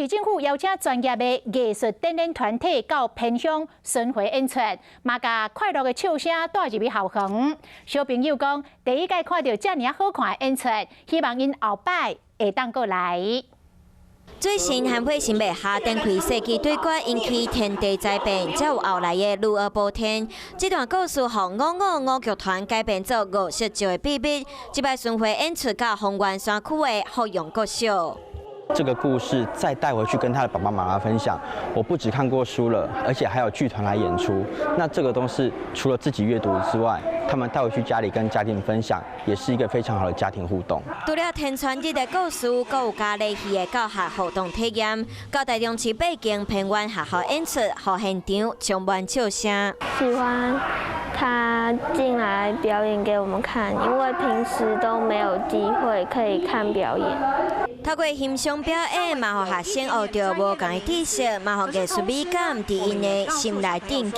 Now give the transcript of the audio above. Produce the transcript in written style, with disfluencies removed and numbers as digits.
市政府邀請專業的藝術展演團體到偏鄉巡迴演出，嘛共快樂的笑聲帶入去校園。小朋友講，第一擺看著遮爾好看的演出，希望𪜶後擺會當閣來。水神和火神欲下展開世紀對決，引起天地災變，才有後來的女媧補天。這段故事予五五舞劇團改編做50石的秘密，這擺巡迴演出到豐原山區的福陽國小。這個故事再帶回去跟他的爸爸媽媽分享，我不只看過書了，而且還有劇團來演出。那這個東西除了自己閱讀之外，他們帶回去家裡跟家庭分享，也是一個非常好的家庭互動。除了天傳日的故事，閣有咖喱戲的教學互動體驗，到台中市八間偏遠學校演出，予現場充滿笑聲。喜歡他進來表演給我們看，因為平時都沒有機會可以看表演。透過欣賞表演，嘛予學生學著無仝的知識，嘛予藝術美感佇𪜶的心內頂。